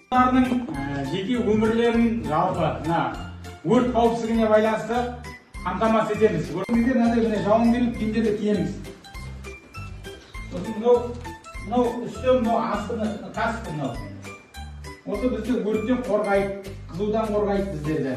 Олардың жеке өмірлерін, жалпы мына өрт қауіпсіздігіне байланысты қамтамасыз етеміз. Кезде мынандай, міне, жауынгерлік киімдерді киеміз. Сосын мынау үсті, мынау асты, каска мынау. Осы бізді өрттен қорғайды, қызудан қорғайды біздерді.